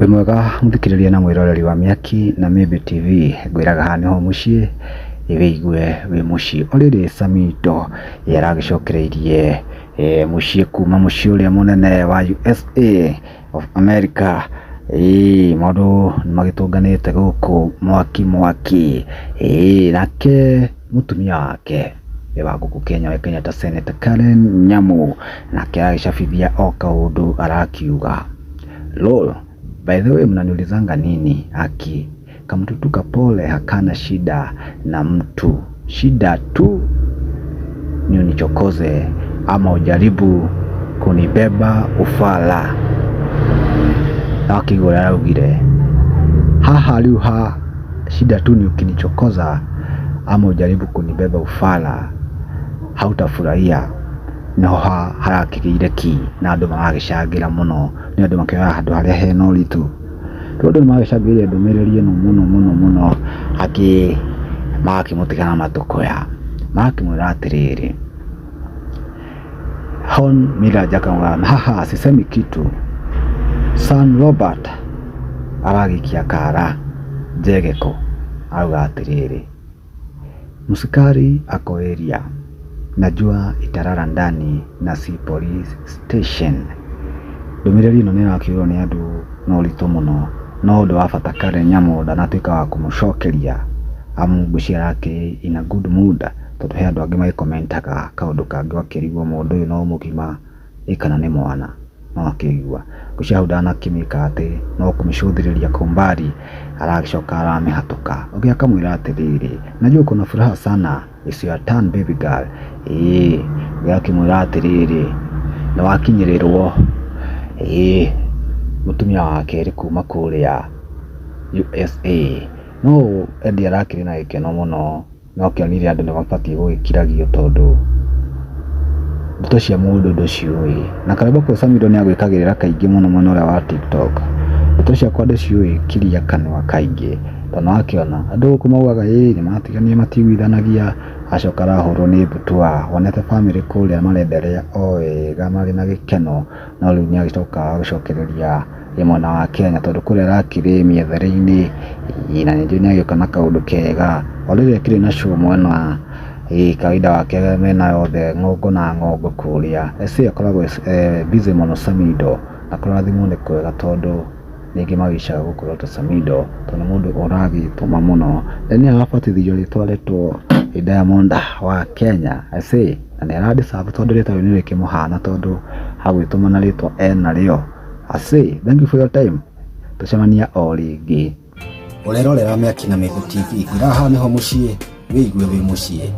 Wĩ mwega mũthikĩrĩria na mwĩroreri wa Mĩaki na Mĩmbi TV, ngwĩraga haha nĩho mũciĩ, wĩigue wĩ mũciĩ. O rĩrĩ Samido aragĩcokereirie mũciĩ kuma mũciĩ ũrĩa mũnene wa USA of America. Ĩĩ maũndũ nĩ magĩtũnganĩte gũkũ mwaki mwaki. Ĩĩ nake mũtumia wake wa gũkũ Kenya we Kenyatta Senator Karen Nyamu nake aragĩcabithia o kaũndũ arakiuga, "Lol, by the way mnaniulizanga nini aki kamtutu kapole hakana shida na mtu, shida tu ni unichokoze ama ujaribu kunibeba ufala." Na akĩigua ũrĩa araugire haha rĩu ha shida tu ni ukinichokoza ama ujaribu kunibeba ufala hautafurahia, niho harakĩgĩire ki na andũ maragĩcangĩra mũno, nĩ andũ makĩoyaga handũ harĩa hena ũritũ, tondũ nĩ magĩcangĩire ndũmĩrĩri ĩno mũno mũno mũno, angĩ magakĩmũtiga na matũkũya, magakĩmwĩra atĩrĩrĩ, Hon Miraj akauga, "Haha sisemi kitu." San Robert aragĩikia kara njegeko arauga atĩrĩrĩ, "Msikari ako area, najua itarara ndani na si police station." Ndũmĩrĩri ĩno nĩ ĩrakĩũrwo nĩ andũ na ũritũ mũno, no ũndũ wa bata Karen Nyamu ndanatuĩka wa kũmũcokeria, amu ngwĩciria arakĩrĩ in a good mood, tondũ he andũ angĩ magĩkomentaga kaũndũ kangĩ ũgakĩrigwo mũndũ ũyũ no mũgima ĩ kana nĩ mwana, no akĩigua. Ngwĩciria hau ndanakĩmĩka atĩ no kũmĩcũthĩrĩria kwa umbali aragĩcoka aramĩhatũka. Ũngĩ akamwĩra atĩrĩrĩ, "Najua uko na furaha sana, it's your turn baby girl." Ĩĩ, ũngĩ akĩmwĩra atĩrĩrĩ, nĩ wakinyĩrĩrwo. Ĩĩ, mũtumia wa kerĩ kuma kũrĩa USA. No Eddie arakĩrĩ na gĩkeno mũno, no akĩonire andũ nĩ mabatiĩ gũgĩkiragio tondũ ndeto cia mũndũ ndũciũĩ. Na karwĩmbo kau Samido nĩ agwĩkagĩrĩra kaingĩ mũno mwena ũrĩa wa TikTok. Ndeto ciakwa ndũciũĩ, kiria kanua kaingĩ, tondũ nĩ wakĩona andũ gũkũ maugaga ĩĩ nĩ matiganire matiguithanagia, acoka arahũrwo nĩ mbutua. Wonete bamĩrĩ kũrĩa marenderea o wega marĩ na gĩkeno, no rĩu nĩ agĩcoka gũcokereria mwena wa Kenya tondũ kũrĩa arakĩrĩ mĩethere-inĩ, na nĩ njũĩ nĩ agĩũka na kaũndũ kega. O rĩrĩ akĩrĩ na show mwena ĩĩ kawaida wake mĩena yothe ng'ongo na ng'ongo kũrĩa. Ese akoragwo busy mũno Samido, na kũrathimwo nĩ kwega tondũ rĩngĩ mawicaga gũkorwo ta Samido tondũ nĩ mũndũ ũragĩtũma mũno. Na nĩ arabatithirio rĩtwa rĩtwo Diamond wa Kenya. Ese na nĩ ara deserve tondũ rĩtwa rĩu nĩ rĩkĩmũhana tondũ agwĩtũma na rĩtwa enarĩo. Ase, thank you for your time. Tũcemania o rĩngĩ. Ũrerorera Mĩaki na Mĩmbi TV, ngwĩraga haha nĩho mũciĩ, wĩigue wĩ mũciĩ.